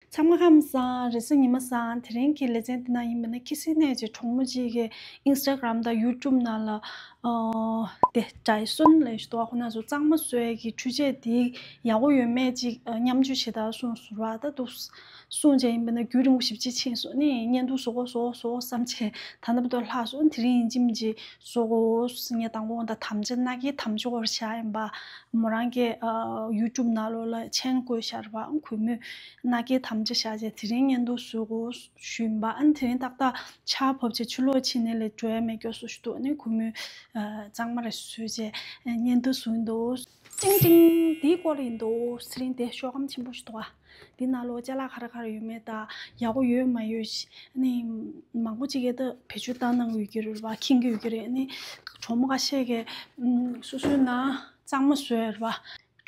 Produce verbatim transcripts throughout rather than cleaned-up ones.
ཚང་མ་ཁམས་བཟང་། རེས་གཟའ་ཉི་མ་བཟང་། དེ་རིང་གི་ལེ་ཚན་འདི་ནང་ཡིན་པ་ན་ཁྱི་སེ་ནས་ཀྱི་གྲོགས་མོ་གཅིག་གིས་Instagram་དང་YouTube་ནང་ལ་ཨ་དེ་Jaisun་ལབ་ཞིག་འདུག་ཁོ་ན་ཚོ་གཙང་མ་བཟོ་ཡས་ཀྱི་འཕྲུལ་ཆས་དེ་ཡག་པོ་ཡོད་མེད་ཅིག་ཨ་མཉམ་སྤྱོད་བྱེད་དང་གསུངས་སོང་བ། ད་འདུག་གསུངས་བྱས་ཡིན་པ་ན་རྒྱུན་རིང་པོ་ཞེ་པོ་ཅིག་ཕྱིན་སོང་། ནི་བརྙན་ཐུང་བཟོ་དགོས་བཟོ་དགོས་བཟོ་དགོས་བསམ་བྱས་ད་ལྟ་བར་དུ་ལྷག་སོང་། དེ་རིང་ཡིན་གཅིག་མིན་གཅིག་བཟོ་དགོས། ངས་དང་པོ་ད་དམ་བཅའ་མནའ་སྐྱེལ་དམ་བཅའ་སྐོར་བཞག་ཡིན་པ། མོ་རང་གིས་ཨ་YouTube་ནང་ལོགས་ལ་མཆན་བཀོད་བཞག་རེད་པ། གུས་མོས་མནའ་སྐྱེལ་དམ་བཅའ་བཞག་བྱས་དེ་རིང་བརྙན་ཐུང་བཟོ་དགོས་ཞུས་ཡིན་པ། ཨ་ནི་དེ་རིང་ཏག་ཏག་ཆར་བབས་བྱས་ཕྱི་ལོགས་ཕྱིན་ནས་ལས་འགྲོ་ཡ་མེད་སྐྱོ་སོ་ཞིག་འདུག་ཨ་ནི་གུས་མོས་ཨ་གཙང་མ་རེ་བཟོས་བྱས་བརྙན་ཐུང་བཟོ་ཡིན་འདུག་ཀྲིང་ཀྲིང་། དེའི་སྐོར་ཡིན་འདུག་ཚེ་རིང་དེ་ཤོག་སྒམ་ཆེན་པོ་ཞིག་འདུག་ཨ། འདི་ནང་ལོགས་ཅ་ལག་ག་རེ་ག་རེ་ཡོད་མེད་དང་ཡག་པོ་ཡོད་མ་ཡོད་ཞིག་ཨ་ནི་མང་པོ་ཅིག་གིས་ད་བེད་སྤྱོད་བཏང་གནང་གི་ཡོད་ཀྱི་རེད་པ། མཁྱེན་གྱི་ཡོད་ཀྱི་རེད། ཨ་ནི་གྲོགས་མོ་ཁ་ཤས་ཀྱིས་ཨམ་སོ་སོའི་ནང་གཙང་མ་བཟོས་རེད་པ།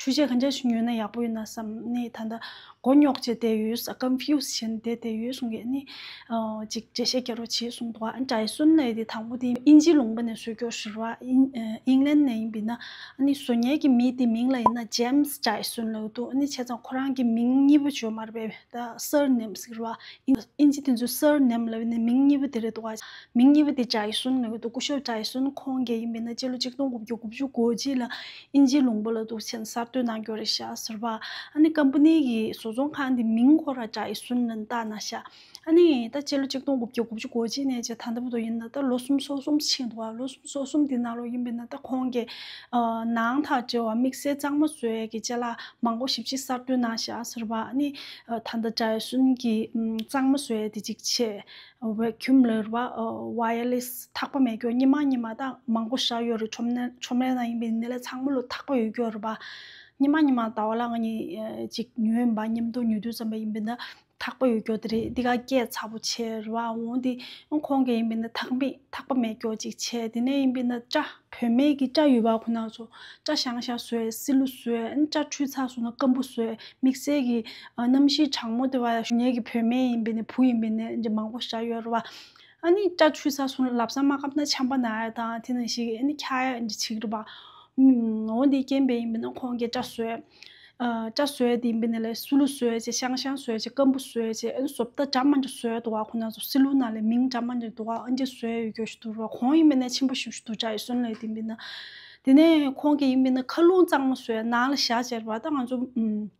འཕྲུལ་ཆས་གང་ཅི་ཞིག་ཉོས་ན་ཡག་པོ་ཡོད་ན་བསམ་ནས་ད་ལྟ་མགོ་རྙོག་བྱས་བསྡད་ཡོད། ཀོན་ཕིའུ་སི་བྱས་ནས་བསྡད་བསྡད་ཡོད་གསུང་གི་ཨ་ནི་ཨ་ཅིག་འགྲེལ་བཤད་རྒྱག་རོགས་བྱེད་གསུངས་འདུག་ཨ་ནི་Jaisun་ལབ་ཡས་དེ་དང་པོ་དེ་དབྱིན་ཇིའི་ལུང་པ་ནས་བཟོས་ཀྱོག་ཞུ་རེད་པ། ཨིན་ཨ་ཨིང་ལན་ནས་ཡིན་པས་ན། ཨ་ནི་བཟོ་མཁན་གྱི་མི་དེ་མིང་ལ་ཡིན་ན་James Jaisun་ལབ་འདུག་ཨ་ནི་བྱས་ཙང་ཁོ་རང་གི་མིང་གཉིས་པོ་བརྗོད་མ་རེད་པས། ད་surname་ཟེར་བ། དབྱིན་ཇི་དེ་ཚོའི་surname་ལབ་ནས་མིང་གཉིས་པོ་དེ་རེད་འདུག་ག་མིང་གཉིས་པོ་དེ་Jaisun་ལབ་འདུག་སྐུ་ཞབས་Jaisun་ཁོང་གིས་ཡིན་པས་ན་སྤྱི་ལོ་ཆིག་སྟོང་དགུ་བརྒྱ་དགུ་བཅུ་གོ་གཅིག་ལ་དབྱིན་ཇིའི་ལུང་པ་ལ་འདུག་ཕྱིན་གསར་གཏོད་གནང་རྒྱུ་རེད་ཤག་ཟེར་བ། ཨ་ནི་ཀམ་པ་ནི་གི་བཟོ་ཚོང་ཁང་དེ་མིང་ཁོ་རང་Jaisun་ལབ་བཏགས་གནང་ཤག་ཨ་ནི་ད་སྤྱི་ལོ་ཆིག་སྟོང་དགུ་བརྒྱ་དགུ་བཅུ་གོ་གཅིག་ནས་བྱས་ད་ལྟ་བར་དུ་ཡིན་ན་ད་ལོ་སུམ་ཅུ་སོ་གསུམ་ཕྱིན་འདུག་ག་ལོ་སུམ་ཅུ་སོ་གསུམ་དེ་ནང་ལོགས་ཡིན་པས་ན་ད་ཁོང་གིས་ཨ་ནང་ཐག་བྲལ་བ་དམིགས་བསལ་གཙང་མ་བཟོ་ཡས་ཀྱི་ཅ་ལག་མང་པོ་ཞེ་པོ་ཅིག་གསར་གཏོད་གནང་ཤག་ཟེར་བ། ཨ་ནི་ཨ་ད་ལྟ་Jaisun་གི་ཨམ་གཙང་མ་བཟོ་ཡས་དེ་གཅིག་བྱས། Vacuum་ལབ་རེད་པ། ཨ་wireless་ཐག་པ་མེད་ཀྱོག་སྙི་མ་སྙི་མ་ད་མང་པོ་བཞག་ཡོད་རེད། ཁྲོམ་ནས་ཁྲོམ་རའི་ནང་ཡིན་པས་ནི་ལས་ཚང་མ་ལོ་ཐག་པ་ཡོད་ཀྱོག་རེད་པ། སྙི་མ་སྙི་མ་ཟླ་བ་ལ་ང་གཉིས་ཨ་ཅིག་ཉོས་ཡིན་པ། མཉམ་དུ་ཉོ་དུས་ཙམ་པ་ཡིན་པས་ན་ཐག་པ་ཡོད་ཀྱོག་དེ་རེད། འདི་ག་སྐད་ཚ་པོ་བྱས་རེད་པ། འོང་དེ་ཁོང་གིས་ཡིན་པས་ན་ཐག་མེད་ཐག་པ་མེད་ཀྱོག་ཅིག་བྱས། དེ་ནས་ཡིན་པས་ན་སྐྲ་བུད་མེད་ཀྱི་སྐྲ་ཡོད་པ་ཁོ་ན་ཚོ་སྐྲ་ཤང་ཤང་བཟོས། བསིལ་རླུང་བཟོས། ཨ་ནི་སྐྲ་འཁྲུད་ཚར་སོང་ན་སྐམ་པོ་བཟོས། དམིགས་བསལ་གྱི་ཨ་གནམ་གཤིས་གྲང་མོ་དེ་བ་ཞུ་ཉལ་གྱི་བུད་མེད་ཡིན་པས་ནི་བུ་ཡིན་པས་ནི་འདི་མང་པོ་བཞག་ཡོད་རེད་པ། ཨ་ནི་སྐྲ་འཁྲུད་ཚར་སོང་ན་ལབ་ས་མ་ཁབ་ན་ཆམ་པ་ན་ཡ་དང་དེ་ནང་བཞིན་ཨ་ནི་འཁྱག་ཡ་འདི་བྱེད་ཀྱི་རེད་པ། ཨུམ། འོ་འདི་རྐྱེན་པས་ཡིན་པས་ན་ཁོང་གིས་སྐྲ་བཟོས། ཨ་སྐྲ་བཟོས་དེ་ཡིན་པས་ན་ལས་བསིལ་རླུང་བཟོས་བྱས་ཤང་ཤང་བཟོས་བྱས་སྐམ་པོ་བཟོས་བྱས་ཨ་ནི་བཟོ་ལྟ་འདྲ་མི་འདྲ་བཟོས་འདུག་ག་ཁོ་ན་ཚོ་བསིལ་རླུང་ནང་ལས་མིང་འདྲ་མི་འདྲ་འདུག་ག་ཨ་འདི་བཟོས་ཡོད་ཀྱོག་ཞིག་འདུག་ར། ཁོང་ཡིན་པས་ན་ཆེན་པོ་ཞེ་པོ་ཞིག་འདུག Jaisun་ལབ་དེ་ཡིན་པས་ན། དེ་ནས་ཁོང་གིས་ཡིན་པས་ན་མཁའ་རླུང་གཙང་མ་བཟོས་ནང་ལ་བཞག་བྱས་རེད་པ། ད་ང་ཚོ་ཨུམ།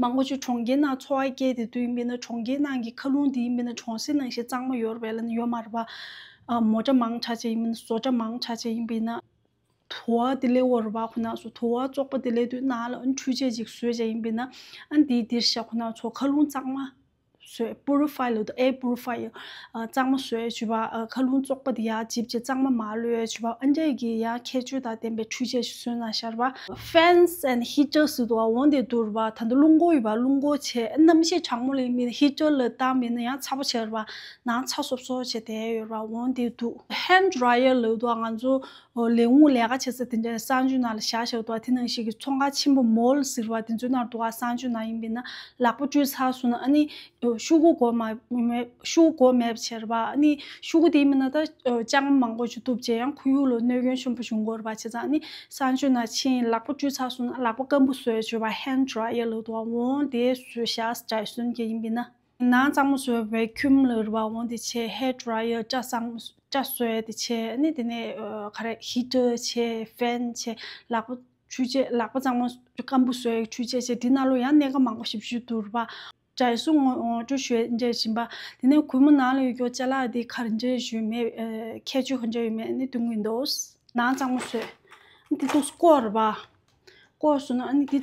མང་པོ་ཅིག་གྲོང་ཁྱེར་ནང་འཚོ་བ་སྐྱེལ་བསྡད་དུས་ཡིན་པས་ན་གྲོང་ཁྱེར་ནང་གི་མཁའ་རླུང་དེ་ཡིན་པས་ན་གྲོང་གསེབ་ནང་བཞིན་གཙང་མ་ཡོད་རེད་པས་ལབ་ན་ཡོད་མ་རེད་པ། ཨ་མོ་ཊ་མང་དྲགས་བྱས་ཡིན་པས་ན་བཟོ་གྲྭ་མང་དྲགས་བྱས་ཡིན་པས་ན། དུ་བ་དེ་ལས་འོ་རེད་པ། ཁོ་ན་ཚོ་དུ་བ་བཙོག་པ་དེ་ལས་དུས་ནང་ལ་ཨ་ནི་འཕྲུལ་ཆས་ཅིག་བཟོས་བྱས་ཡིན་པས་ན་ཨ་ནི་དེའི་འདིར་བཞག་ཁོ་ན་ཚོ་མཁའ་རླུང་གཙང་མ་བཟོས། purifier་ལབ་འདུག air purifier། ཨ་གཙང་མ་བཟོས་བྱས་པ། ཨ་མཁའ་རླུང་བཙོག་པ་དེ་ཡར་འཇིབ་བྱས་གཙང་མ་མར་གློད་བྱས་པ། ཨ་འདྲས་ཀྱི་ཡང་ཁྱད་ཆོས་དང་ལྡན་པའི་འཕྲུལ་ཆས་ཤིག་བཟོས་གནང་ཤག་རེད་པ། Fans and heater་ཟེར་འདུག་ག་འོང་དེ་འདུག་རེད་པ། ད་ལྟ་རླུང་འཁོར་ཡོད་པ། རླུང་འཁོར་བྱས་གནམ་གཤིས་གྲང་མོ་ལ་ཡིན་པས་ན་heater་ལ་བཏང་བས་ན་ཡང་ཚ་པོ་བྱས་རེད་པ། ནང་ཚ་སོབ་སོབ་བྱས་བསྡད་ཡོད་རེད་པ། འོང་དེ་འདུག hand dryer་ལབ་འདུག་ག་ང་ཚོ་ལས་ཁུངས་ལས་ཀ་བྱེད་ས་དེ་འདྲའི་གསང་སྤྱོད་ནང་ལ་བཞག་བཞག་འདུག་ག་དེ་ནང་བཞིན་གྱི་ཚོང་ཁང་ཆེན་པོ་mall་ཟེར་བ་དེ་ཚོའི་ནང་འདུག་ག་གསང་སྤྱོད་ནང་ཡིན་པས་ན་ལག་པ་བཀྲུས་ཚར་སོང་ན་ཨ་ནི་ཤོག་གུ་གོ་མ་མེད། ཤོག་གུ་གོ་མེད་པ་བྱས་རེད་པ། ཨ་ནི་ཤོག་གུ་དེ་ཡིན་པས་ན་ད་ལྕང་མ་མང་པོ་ཅིག་གཏུབ་བྱས་ཡང་ཁོར་ཡུག་ལ་གནོད་སྐྱོན་ཆེན་པོ་ཞིག་འགོར་བ་བྱས་ཙང་ཨ་ནི་གསང་སྤྱོད་ནང་ཕྱིན་ལག་པ་བཀྲུས་ཚར་སོང་ན་ལག་པ་སྐམ་པོ་བཟོས་བྱས་པ། hand dryer་ལབ་འདུག་ག་འོང་དེ་བཟོས་ཤག Jaisun་གིས་ཡིན་པས་ན། ནང་གཙང་མ་བཟོས་vacuum་ལབ་རེད་པ། འོང་དེ་བྱས། hair dryer་སྐྲ་གཙང་མ་སྐྲ་བཟོ་ཡས་དེ་བྱས། ཨ་ནི་དེ་ནས་ཨ་ག་རེ་heater་བྱས། fan་བྱས། ལག་པ་འཕྲུལ་ཆས། ལག་པ་གཙང་མ་སྐམ་པོ་བཟོ་ཡས་འཕྲུལ་ཆས་བྱས། དེ་ནང་ལོགས་ཡང་གནད་འགག་མང་པོ་ཞེ་པོ་ཅིག་འདུག་རེད་པ། Jaisun་ངོ་ངོ་སྤྲོད་ཞུ་ཡས་འདྲ་བཞིན་པ། དེ་ནས་གུས་མོ་ནང་ལ་ཡོད་ཀྱོག་ཅ་ལག་དེ་ག་རེ་འདྲ་ཞུ་མེད། ཨ་ཁྱད་ཆོས་ག་འདྲ་ཡོད་མེད་ཨ་ནི་སྟོན་གྱི་འདུག་ནང་གཙང་མ་བཟོས། ཨ་ནི་དེ་འདུག་སྐོར་རེད་པ། བསྐོར་སོང་ན་ཨ་ནི་དེ་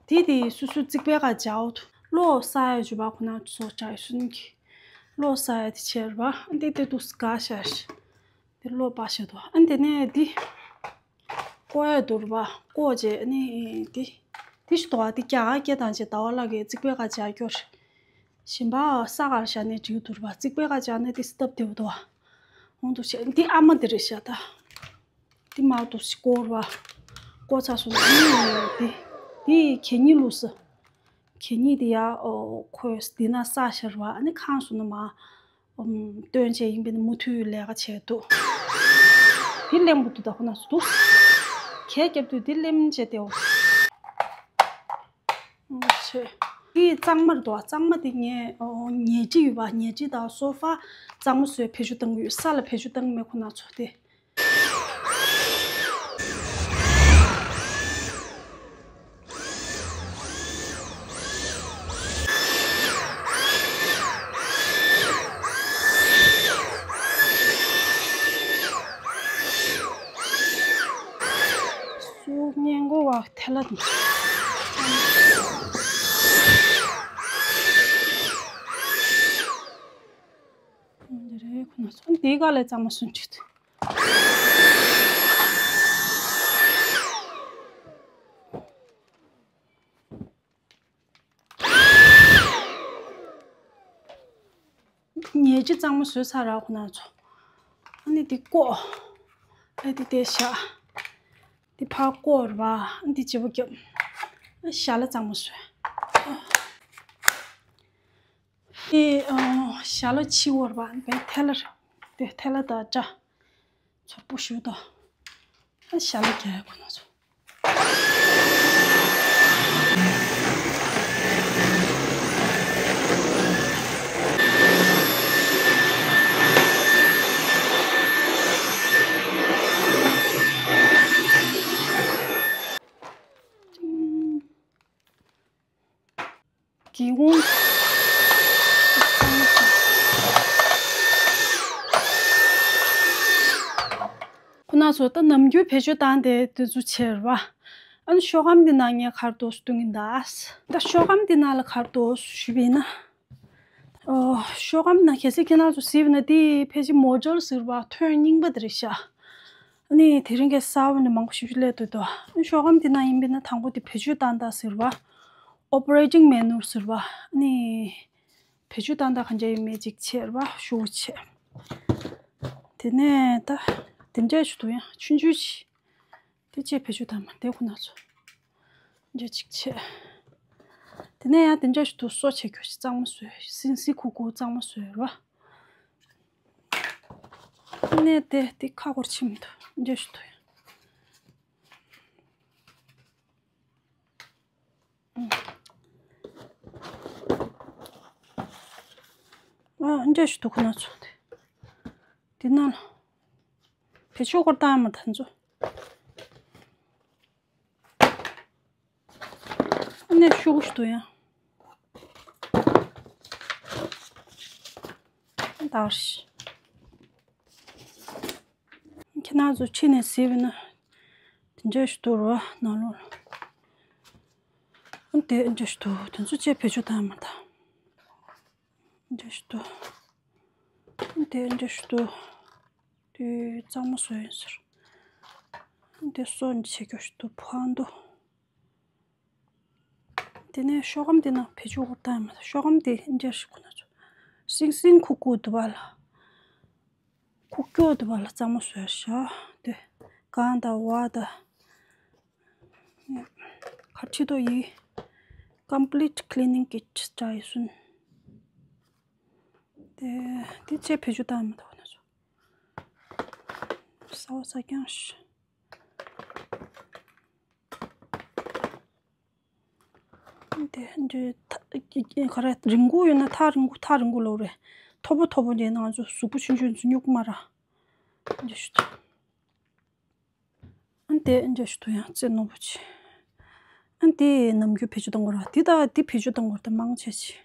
དེ་དེ་སོ་སོའི་རྩིག་པའི་ཁ་སྦྱར་འོ། གློག་བསགས་ཡ་བྱས་པ་ཁོ་ན་ཚོ་Jaisun་གི་གློག་བསགས་ཡ་དེ་བྱས་རེད་པ། ཨ་ནི་དེ་དེ་འདུག་སེ་ག་ཤར་དེ་གློག་སྤར་ཤ་འདུག་ཨ་ནི་དེ་ནས་དེ་བསྐོར་ཡ་འདུག་རེད་པ། བསྐོར་བྱས་ཨ་ནི་དེ་དེ་ཞིག་འདུག་ཨ། དེ་རྒྱ་གར་སྐད་བཏང་བྱས་ཟླ་བ་ལགས་ཀྱིས་རྩིག་པའི་ཁ་སྦྱར་རྒྱུ་རེད། གཞན་པ་ས་གར་བཞག་ནས་འགྲིག་འདུག་རེད་པ། རྩིག་པའི་ཁ་སྦྱར་ན་དེ་སྟབས་བདེ་པོ་འདུག་ཨ། འོང་འདུག་བྱས་འདི་ཨ་མ་དེ་རེད་ཤག་ད། འདི་མར་འདུག་སེ་བསྐོར་བ། བསྐོར་ཚར་སོང་ན་ཨ་ནི་འདི་འདི་གད་སྙིགས་བླུགས་ས། གད་སྙིགས་དེ་ཡར་ཨོ་ཁོས་འདི་ན་བསགས་བཞག་རེད་པ། ཨ་ནི་ཁེངས་སོང་ན་མར་ཨམ་བཏོན་བྱས་ཡིན་པས་ན་མུ་མཐུད་ལས་ཀ་བྱས་འདུག་འདི་ལེན་དགོས་འདུག་ད་ཁོ་ན་ཚོ་འདུག་གད་རྒྱབ་དུས་འདི་ལེན་བྱས་བསྡད་འོ། ཨོ་ཆེ། འདི་གཙང་མ་རེད་དོ། གཙང་མ་དེ་ངས་ཨོ་ཉལ་ཁྲི་ཡོད་པ། ཉལ་ཁྲི་དང་སོ་ཕ་གཙང་མ་བཟོས་བེད་སྤྱོད་བཏང་གི་ཡོད། ས་ལ་བེད་སྤྱོད་བཏང་གི་མེད་ཁོ་ན་ཚོ་དེ། སུ་ཉན་གོ་བ་ཐལ་ལ་དང་། འདི་རེད་ཁོ་ན་ཚོ་འདི་ག་ལས་གཙང་མ་སུན་ཅིག་ཉལ་ཁྲི་གཙང་མ་བཟོས་ཚར་ར་ཁོ་ན་ཚོ། ཨ་ནི་འདི་བཀོག་ཨ་འདི་དེ་བཞག་འདི་ཕར་བཀོག་ར་བ། ཨ་འདི་བརྗེ་པོ་རྒྱབ། ཨ་ཞལ་ལག་གཙང་མ་བཟོས། འདི་ཨ་ཞལ་ལག་ཕྱི་བོར་བ་བའི་ཐལ་ལ་རེད། དེ་ཐལ་ལ་དང་སྐྲ། ཚོར་པོ་ཞུ་དོ། ཨ་ཞལ་ལག་རྒྱག་ཡ་ཁོ་ན་ཚོ། གི་ཧུང་། ཁོ་ན་ཚོ་ད་ནམ་རྒྱུན་བེད་སྤྱོད་བཏང་དེ་དེ་ཚོ་བྱེད་ར་བ། ཨ་ནི་ཤོག་སྒམ་འདི་ནང་ངས་གར་འདུག་སྟོན་གྱིན་གདའ། ད་ཤོག་སྒམ་འདི་ནང་ལ་གར་འདུག་ཞུས་པ་ཡིན་ན། ཨོ་ཤོག་སྒམ་ནང་གལ་སྲིད་ཁྱེད་རང་ཚོ་གཟིགས་པ་ན་འདི་ཕལ་ཆེར་མོ་ཌལ་ཟེར་བ་ཐོན་རྙིང་པ་དེ་རེད་ཤག་ཨ་ནི་དེ་རིང་གི་གསར་པ་ནས་མང་པོ་ཞིབ་ཞིབ་སླེབས་འདུག་དོ། ཨ་ནི་ཤོག་སྒམ་འདི་ནང་ཡིན་པ་ན་དང་པོ་དེ་བེད་སྤྱོད་བཏང་དག་ཟེར་བ། ཨོ་པ་རེ་ཊིང་མེ་ནུ་ཟེར་བ། ཨ་ནི་བེད་སྤྱོད་བཏང་དག་གང་ཅི་ཡིན་མེད་ཅིག་བྱེད་ར་བ་ཞུ་བྱེད། དེ་ནས་ད་དེ་འདྲས་ཞུ་དུ་ཡང་ཆུང་ཆུང་ཞིག་དེ་ཅེས་བེད་སྤྱོད་དམ་དེ་ཁོ་ན་ཚོ། འཇོ་ཅིག་ཆེ། དེ་ནས་ཡང་དེ་འཇོ་ཞིག་ཏུ་སོ་ཆེ་གྱོ་ཞིག་གཙང་མ་བཟོས། སིང་སིང་ཁུག་ཁུག་གཙང་མ་བཟོས་རོ། དེ་ནས་དེ་དེ་ཁ་སྐོར་ཆེ་མི་འདུག་འཇོ་ཞིག་ཏུ་ཡང་། ཨ་འཇོ་ཞིག་ཏུ་ཁོ་ན་ཚོ་དེ། དེ་ན་ལ། བེད་སྤྱོད་སྐོར་བཏང་མ་ཐན་ཚོ། ཨ་ནེ་ཤུགས་ཤུགས་ཏུ་ཡང་། དར་ཤི། ཁྱེད་རང་ཚོ་ཕྱི་ནས་གཟིགས་པ་ན། དེ་འདྲ་ཞིག་ཏུ་རོ་ནང་ལོགས་ལ། ཨ་དེ་འདྲ་ཞིག་ཏུ་དེ་ཚོ་ཅེས་བེད་སྤྱོད་བཏང་མ་ཐན། འདྲ་ཞིག་ཏུ། དེ་འདྲ་ཞིག་ཏུ། དེ་གཙང་མ་བཟོ་ཡིན་ཟེར། དེ་སོ་འདི་བྱེད་རྒྱུ་ཞིག་ཏུ་ཕ་འདུ། དེ་ནས་ཤོག་སྒམ་དེ་ན་བེད་སྤྱོད་སྐོར་བཏང་མ། ཤོག་སྒམ་དེ་འདྲ་ཞིག་ཁོ་ན་ཚོ། སིང་སིང་ཁུག་ཁུག་འདུག་བ་ལ། ཁུག་ཀྱོག་འདུག་བ་ལ་གཙང་མ་བཟོས་ཤག་དེ་གང་དང་བ་དང་། ཁ་ཁྲི་དོ་ཡི། Complete Cleaning Kit འདྲ་ཡི་སུན། དེ་དེ་ཅེས་བེད་སྤྱོད་བཏང་མ་ཐོག་ན་ཚོ། ས་བ་ས་ཀྱང་ཤི། དེ་འདྲའི་ཐ་ག་རེ་རིང་པོ་ཡོད་ན་ཐག་རིང་པོ་ཐག་རིང་པོ་ལོག་རེད། མཐོ་པོ་མཐོ་པོ་འདྲའི་ནང་ཚོ་གཟུགས་པོ་ཆུང་ཆུང་ཚོ་སྨྱུག་མ་ར། འདི་ཞུ་ཐུབ། ཨ་དེ་འདྲ་ཞིག་ཏུ་ཡང་རྩེ་རྣོ་པོ་ཆེ། ཨ་དེ་ནམ་རྒྱུན་བེད་སྤྱོད་གཏོང་དགོས་ར། དེ་དང་དེ་བེད་སྤྱོད་གཏོང་དགོས་ར། དེ་མང་ཆེ་ཆེ།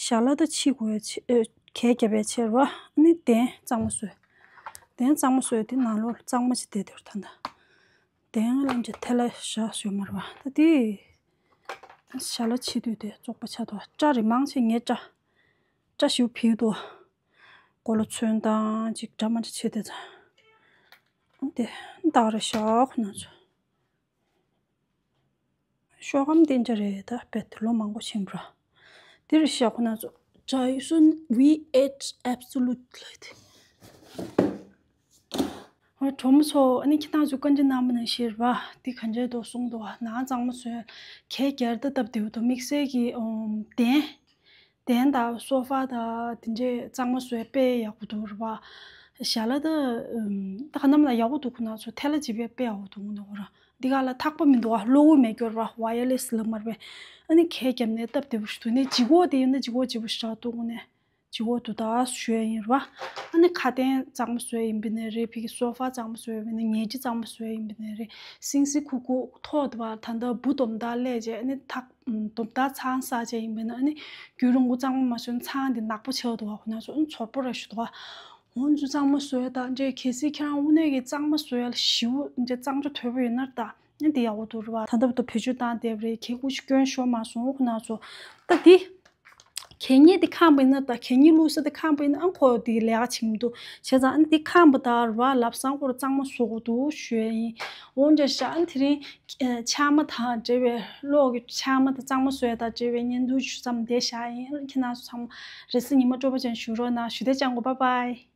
ཞལ་ལག་ད་ཕྱི་དགོས་ཡ་ཆེ། ཨེ་གས་རྒྱབ་ཡ་ཆེ་ར་བ། ཨ་ནི་གདན་གཙང་མ་བཟོས། གདན་གཙང་མ་བཟོས་དེ་ནང་ལོགས་གཙང་མ་ཅིག་བསྡད་དེ་ར་ད་ད། གདན་ལ་འདྲ་ཐལ་ལ་བཞག་བཟོས་མ་ར་བ། ད་དེ་ཞལ་ལག་ཕྱི་དུས་དེ་བཙོག་པ་ཆགས་འདུག་སྐྲ་རེ་མང་ཆེ་ངའི་སྐྲ། སྐྲ་ཞིབ་ཕིག་འདུག་གོ་ལ་ཚོན་དང་ཅིག་འདྲ་མ་འདྲ་བྱེད་དེ་ཚ། དེ་འདག་རེ་ཤག་ཁོ་ན་ཚོ། ཤོག་སྒམ་དེ་འདྲ་རེད་ད་བེད་ལོ་མང་པོ་ཕྱིན་པ། དེ་རེ་ཤག་ཁོ་ན་ཚོ། Dyson V eight Absolute ལ་དེ། ཧོ་གྲོགས་མོ་ཚོ། ཨ་ནི་ཁྱེད་རང་ཚོ་བཀའ་འདྲི་གནང་བ་ནང་བཞིན་རེད་བ། འདི་ག་འདྲས་འདུག་གསུངས་འདུག་བ། ནང་གཙང་མ་བཟོས། གས་རྒྱར་ད་སྟབས་བདེ་པོ་འདུག་དམིགས་བསལ་གྱི་ཨོམ་གདན། གདན་དང་སོ་ཕ་དང་དེ་འདྲས་གཙང་མ་བཟོས་དཔེ་ཡག་པོ་འདུག་རེད་བ། ཞལ་ལག་ད་ཨོམ་ད་ག་ནམ་ལ་ཡག་པོ་འདུག་ཁོ་ན་ཚོ་ཐལ་ལ་བྱེད་པས་དཔེ་ཡག་པོ་འདུག་འདུག་ར། འདི་ག་ལ་ཐག་པ་མི་འདུག་བ། གློག་འོད་མེད་སྐྱོར་བ། ཝ་ཡར་ལེ་སི་ལབ་མ་རེད་པས། ཨ་ནི་ཁལ་བརྒྱབ་ནས་སྟབས་བདེ་པོ་ཞིག་འདུག་ནས། ལྗིད་ཁོག་དེ་ཡིན་ན་ལྗིད་ཁོག་ལྗིད་པོ་ཞིག་རག་འདུག་ནས། ལྗིད་ཁོག་དུ་ད་ཞུ་ཡ་ཡིན་ར། ཨ་ནི་ཁ་དན་གཙང་མ་བཟོ་ཡ་ཡིན་པ་ནས་རེད། ཕ་གི་སོ་ཕ་གཙང་མ་བཟོ་ཡ་ཡིན་པ་ནས། ཉལ་ཁྲི་གཙང་མ་བཟོ་ཡ་ཡིན་པ་ནས་རེད། སིང་སིང་ཁུག་ཁུག་ཐོག་དུ་བ་ད་ལྟ་འབུ་དོམ་དག་སླེབས་བྱས། ཨ་ནི་ཐག་དོམ་དག་ཚང་ཟ་བྱས་ཡིན་པ་ནས། ཨ་ནི་རྒྱུན་རིང་པོ་གཙང་མ་མ་བཟོས་ན་ཚང་དེ་ནག་པོ་ཆགས་འདུག་བ། ཁོ་ན་ཚོ་ཨ་ནི་ཚོར་པོ་ར་ཞུ་འདུག་བ། འོན་ཚོ་གཙང་མ་བཟོ་ཡ་དང་འདྲེ། གལ་སྲིད་ཁྱེད་རང་དངོས་གནས་ཀྱི་གཙང་མ་བཟོ་ཡ་ལ་ཞིའུ་འདྲེ་གཙང་ཆུ་དོད་པོ་ཡོད་ན་ད། ཨ་དེ་ཡག་པོ་འདུག་ར་བ། ད་ལྟ་བར་དུ་བེད་སྤྱོད་བཏང་བསྡད་པ་རེད། ཁྱེད་ཀུ་ཤུ་སྐྱོན་ཤོར་མ་སོང་། ཁོ་ན་ཚོ་ད་དེ། གད་སྙིགས་དེ་ཁམ་པ་ཡིན་ན་ད། གད་སྙིགས་བླུགས་ས་དེ་ཁམ་པ་ཡིན་ན་ཨང་ཁོ་དེ་ལས་ཀ་བྱེད་མི་འདུག་བྱས་ཙང་ཨ་ནི་དེ་ཁམ་པ་ད་ར་བ་ལབ་སང་ཁོ་ར་གཙང་མ་བཟོ་དགོས་འདུག་ཞུ་ཡ་ཡིན། འོན་ཀྱང་ཤ་ཨ་ནི་དེ་རིང་ཆང་མ་དང་འབྲེལ་བའི་གློག་གི་ཆང་མ་དང་གཙང་མ་བཟོ་ཡ་དང་འབྲེལ་བའི་བརྙན་ཐུང་ཞུ་མཚམས་འདིར་བཞག་ཡིན། ཁྱེད་རང་ཚོ་ཚང་མ་རེས་གཟའ་ཉི་མ་སྤྲོ་པོ་ཅན་བཞུགས་རོགས་གནང་། ཞུ་བདེ་ཅང་གོ། བྷའི་བྷའི།